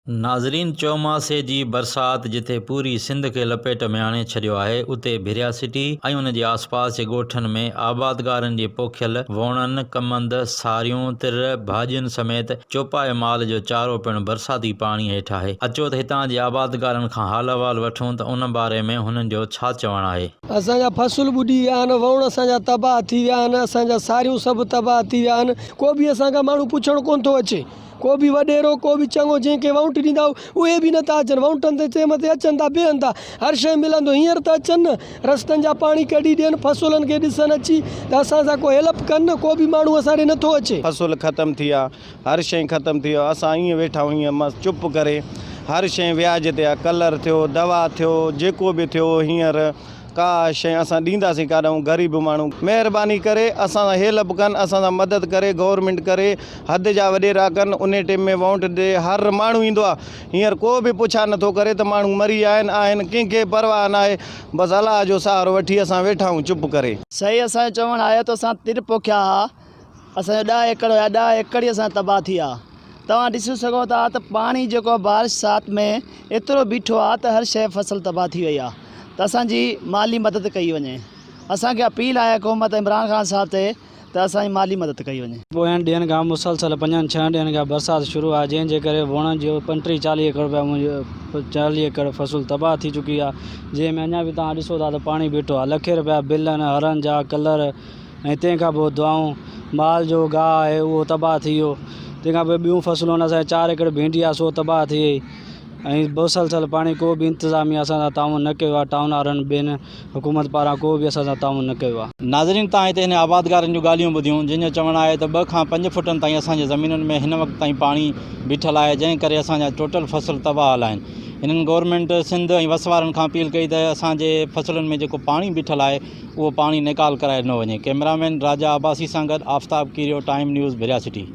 ناظرين چئوماسي جي برسات جتي پوري سنڌ کي لپيٽ ۾ آڻي ڇڏيو آهي اتي ڀريا سٽي ۽ ان جي آسپاس جي ڳوٺن ۾ آبادگارن جي پوکيل ووڻن، ڪمند، ساريون، تر، ڀاڄين سميت چوپائي مال جو چارو پڻ برساتي پاڻي هيٺ آهي. اچو ته هتان جي آبادگارن کان حال احوال وٺون ته ان باري ۾ هنن جو ڇا چوڻ آهي. اسان جا فصل ٻڏي ويا آهن، ووڻ اسان جا تباهه ٿي ويا آهن، اسان جا ساريون سڀ تباهه ٿي ويا آهن، ڪو به اسان کان ماڻهو پڇڻ ڪونه ٿو اچي. ڪو به وڏيرو ڪو به چڱو جنهن کي وؤنٽ ڏيندا اهي به نٿا اچن وؤنٽن تي چيم تي اچن ٿا بيهن ٿا هر شيء ملندو هينئر ته اچن نه رستن جا پاڻي ڪڍي ڏين فصلن کي ڏسن اچي ته اسان سان ڪو هيلپ ڪن نه ڪو به ماڻهو اسان ڏي نٿو اچي. فصل ختم ٿي ويا هر شيء ختم ٿي ويو اسان ائين ويٺا آهيون ائين مس چپ ڪري هر شيء وياج تي آ ڪلر ٿيو دوا ٿيو جيڪو به ٿيو هينئر ڪا شيء اسان ڏينداسين ڪاڏانهون غريب ماڻهو مهرباني ڪري اسان سان هيلپ ڪن اسان سان مدد ڪري گورنمينٽ ڪري حد جا وڏيرا ڪن انهي ٽيم ۾ وونٽ ڏي هر ماڻهو ايندو آ هينئر ڪو به پڇا نٿو ڪري ته ماڻهو مري ويا آهن آهن ڪنهن کي پرواهه ناهي بس الله جو سهارو وٺي اسان ويٺا آهيون چپ ڪري. صحيح اسان جو چوڻ آهي ته اسان تر پوکيا ها اسان جو ڏهه ايڪڙ هيا ڏهه ايڪڙ ئي اسان جا تباهه ٿي ويا توهان ڏسي سگهو ٿا ته پاڻي جيڪو بارش سات ۾ ايترو بيٺو آهي ته هر شيء فصل تباهه ٿي وئي آهي ته اسان جي مالي مدد ڪئي وڃي اسان کي اپيل آهي حڪومت عمران خان صاحب تي ته اسان جي مالي مدد ڪئي وڃي. پوين ڏينهن کان مسلسل پنجن ڇهن ڏينهن کان برسات شروع آهي جنهن جي ڪري ووڻن جو 35 40 ايڪڙ رپيا منهنجو 40 ايڪڙ فصل تباهه ٿي چڪي آهي جنهن ۾ اڃا به توهان ڏسو ٿا ته پاڻي بيٺو آهي لکين رپيا بل آهن هرن جا ڪلر ۽ تنهن کان پوء دعائون مال جو گاهه آهي اهو تباهه ٿي ويو تنهن کان پوء ٻيون فصلون آهن اسان جي چار ايڪڙ ڀينڊي آهي سو تباهه ٿي وئي ۽ مسلسل پاڻي ڪو به انتظاميا اسان سان تعاون نه ڪيو آهي ٽائون وارن ٻين حڪومت پاران ڪو به اسان سان تعاون نه ڪيو آهي. ناظرين تان هتي هن آبادگارن جون ڳالهيون ٻڌيون جن جو چوڻ آهي ته ٻه کان پنج فوٽن تائين اسان جي زمينن ۾ هن وقت تائين پاڻي بيٺل آهي جنهن ڪري اسان جا ٽوٽل فصل تباهه حال آهن هنن گورنمينٽ سنڌ ۽ وس وارن کان اپيل ڪئي ته اسان جي فصلن ۾ جيڪو پاڻي بيٺل آهي اهو پاڻي نيڪال ڪرائي ڏنو وڃي ڪئميرا مين راجا عباسي سان گڏ Aftab Kerio time news Bhiria city.